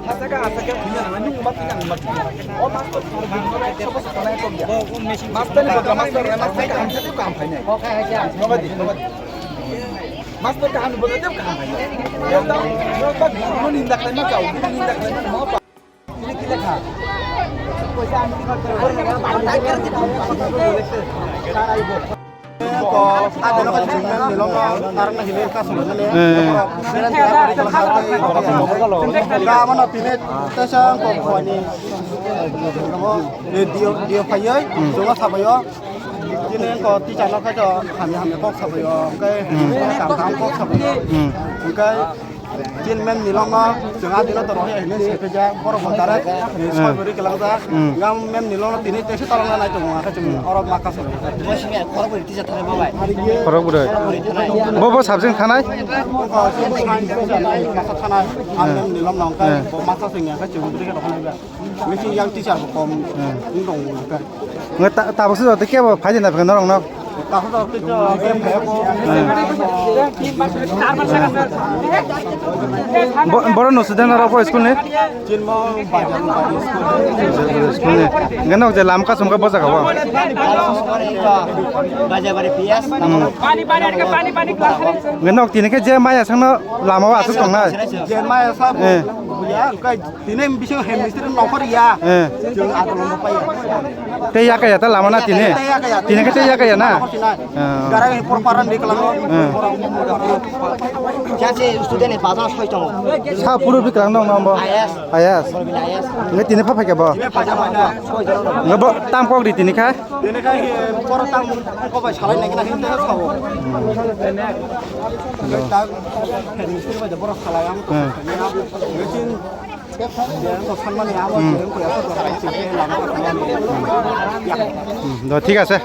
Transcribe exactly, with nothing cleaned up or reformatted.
Hasaka, hasaka, phina nang, nung ma phina, nung ma phina. O master, ekso bosor thanai kok ya. Master ni bodol, master, master kaham se kaham phainai. Nogadi, nogadi. Master kaham ni bodol kaham phainai. Yo ta, yo ta, guru ninda khlaima kau, guru ninda khlaima ma pa. Dio, dio phaiwi, chwngno sabaio. Chini ko teacher no khe to hamya hamya kok sabaio, hwnkhe kaham kaham kok sabaio. Hwnkhe Chin mem nilong no chwng a dino toro ya hini se khe ja borok bo direct ni soi bwrwi kwlangja. Ngam mem nilong no tini tese tolong na nai tongo, akhe chwng oro ma kasong. Khorok bwrwi. Bo bo subject thanai? Ko science teacher nai masa thanai. Am mem nilong no khe bo masa sing ya khe chwng bwrwi khe roknai ba. Missing yang teacher bo kom wng tong wng kha. Nge ta-, tabuk se joto kebo phai de na phai norok no. Tabuk joto kebo phai ko. Bo-, boro no student rok bo school ni? Chinmo Bajar School ni. Nge nok je lam kasum ka boja ka bo. Bajabari P S. Nge nok tini khe je maya sang no lama o asuk tong nai. Je maya sa bo. Eh. Buya, kai Tini bising hem mistri nongkhor ya. Eh. Chwng adolong pai ya. Tei ya kaya ta lama na tini? Tei ya kaya. Tini khe tei ya kaya na? Nongkhor sinai. Eh. Gara ni por paran di kelang. Eh. Jase student ni bazar soi tongo. Sa puru bi kelang dong nombo. Ayas. Ayas. Ayas. Nge tini pha phai ke bo? Tini pha ja pai na. Soi tongo. Nge bo tam kok di tini kha? Tini kha he por tam ko bai salai nai kena hinte sao. Nge ta hem mistri bai de boro salai ang. Eh. Nge chin Hmm, do, thik ase.